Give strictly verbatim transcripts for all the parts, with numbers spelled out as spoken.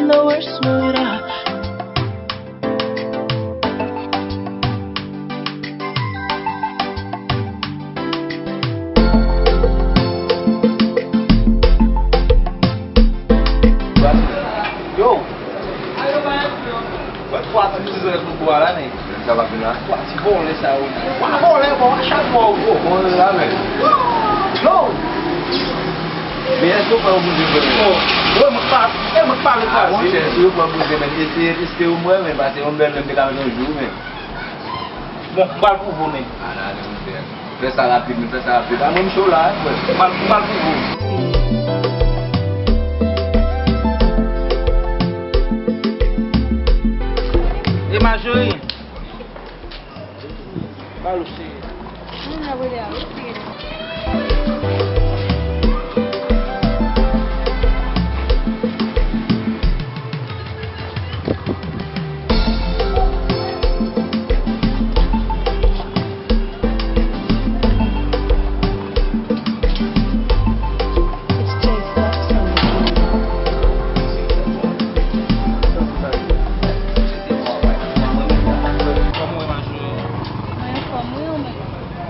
The worst mood up. Yo! Wè twa ti tizanlèt nou bwa la, nèg. Sa va vin la? Twa ti vòlè sa yo. Twa vòlè, bon, a chak fwa ou bon. Bon, la, men. Yo! Men èske w pran yon bouzin vrèman? Bon, wè, mwen pa, e mwen pa vle sa, monchè. Si yo pran bouzin, men, eseye, eseye w mwen, men, pase yon bèl, men, te ka vin yon jou, men. Bon, m pral pwouve w, men. Ala, ale, monchè. Fè sa rapid, men fè sa rapid. A mwen m cho la, wi, frè. M al, m al pou ou. E Majori. Ba l ou cheri. Moun ap rele a, wi, cheri. Kòman w ye, Majori? Mwen anfòm, wi, ou menm?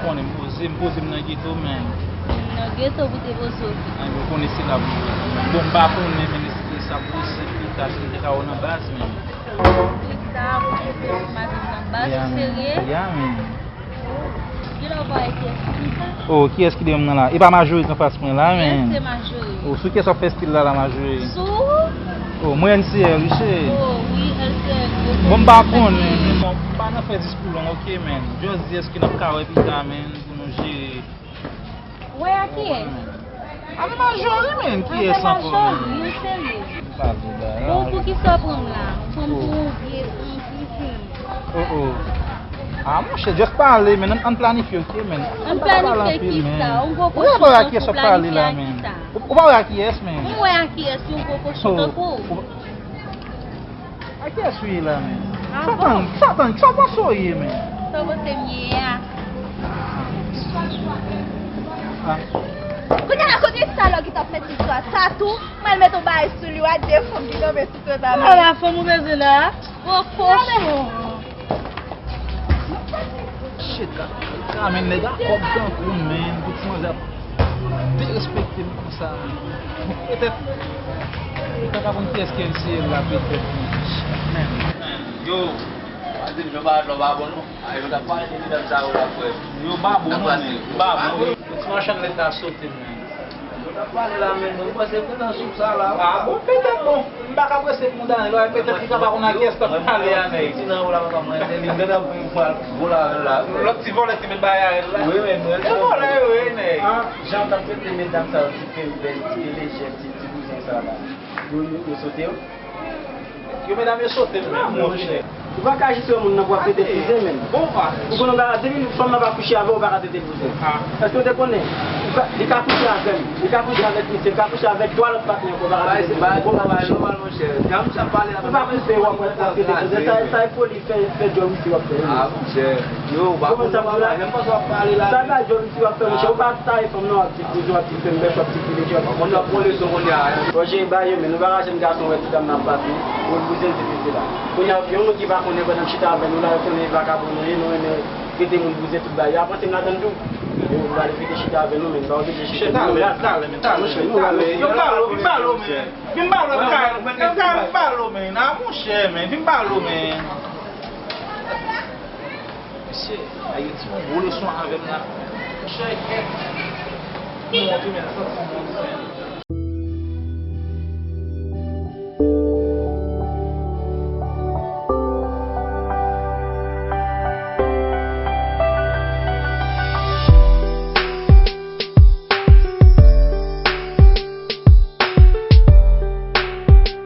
Konnen m poze, m poze m nan geto, men. Nan geto pou te poze w. Ay, ou konnen se la pou m ye. Bon, m pa konnen, men, eske sa posib pita, si m te ka wè w nan baz, men. Pita, pou te fè yon maten nan baz, ou serye? Ya, men. Gen lè w pa wè kiyès ki la. Oh, kiyès ki dèyè m nan la? E pa Majori k anfas mwen la, men. Yes, se Majori. Oh, sou kiyès w ap fè stil la, la, Majori? Sou ou? Oh, mwen L C L, wi, cheri. Oh, wi, L C L, wi. Bon, m pa konnen, men. Bon, m pa nan fè diskou long, oke, men. Just di èske n ap ka wè pita, men, pou nou jere. Wè a kiyès? Ave Majori, men, kiyès ankò, men? Wi, serye. Bon, poukisa w pran m la? Pran m pou yon vye, yon vye fini. Oh, oh. Ah, monchè, just pale, men, ann, ann planifye, oke, men. Ann planifye kisa? Yon gwo kochon. Ou pa wè a kiyès w ap pale la, men? Ou, ou pa wè a kiyès, men? Mwen wè a kiyès, yon gwo kochon tankou w. A kiyès ou ye la, men? Satan, Satan, sa w panse w ye, men? Sa w panse m ye a? Ah. Kounye a la, kote sa lò ki t ap fè ti swa sa tou? Mwen mete yon bagay sou li, w a de fanm ki kanpe sou trotwa la. Ala fanm ou bezwen la? Gwo kochon. Shit, ka, ka, men nèg a kòb tankou m, men, pou ti manzè ap derespekte m konsa, men. Petèt, m pa ka konn kiyès ki L C L la, petèt, men. Shit, men. Yo, pa di m Jean Barack la pa bon, non. Ay, yo t ap pale de medam sa yo la, frè. Yo pa bon, non, men. Yo pa bon. Ti machann lèt la sote m, men. Yo t ap pale la, men, mwen panse m te nan soup sa la. Ah, bon, petèt, bon. M pa ka prese pou kondane l, petèt li ka pa konn a kiyès l ap pale a, nèg. Ti nan ou la, papa, mwen, se li, m gentan pou m pral gwo la avè l la. Lòt ti vòlè ki met bagay avè l la. Wi, men, mwen, se vòlè yo ye, nèg. Ah, jan w t ap trete medam sa yo, ti pèl bèl, ti pèl lejè, ti, ti bouzen sa la. Yo, yo, yo sote yo. Yo, medam yo sote m, men, monchè. Ou pa ka jis wè moun nan pou ap pete bouzen, men. Bon, pa. Ou konnen, depi fanm nan pa kouche avè w, ou pa ka pete bouzen. Ah. Èske w te konnen? Ou ka, li ka kouche avè m, li ka kouche avèk misye, li ka kouche avèk twa lòt patnè ankò, ou pa ka pete bouzen. Bon, pa kouche. Nòmal, monchè. Gade m sa pale la. Ou pa kouche, w ap pete bouzen. Sa, sa e foli, fè, fè djòl isi w ap fè. Ah, monchè. Yo, ou pa konn sa m di la. Sa e pa djòl isi w ap fè, monchè. Ou pa taye fanm nan, w ap di bouzen, w ap di fè m bèch, w ap di file djòl. Bon, n ap pran leson kounye a. Bon, jere bagay yo, men nou pa ka jwenn gason wè ti dam nan ap pase. Ou bouzen se pete la. Kounye a, yon moun ki pa konnen pandan m chita avè nou la, yo konnen vakabon nou ye, nou renmen trete moun bouzen tout bagay. Yo ap panse m ladann tou. Yo, m prale kite chita avè nou, men m pa oblije chita avè nou la. Talè, talè, men, talè, men, talè. Yo, pale w, vin pale w, men. Vin pale w, men, vin pale w, men. A, monchè, men, vin pale w, men. Mesye, nèg yo di yon gwo leson avè m la. Monchè, kèt. Mwen wont wi, men, santi m wont, men.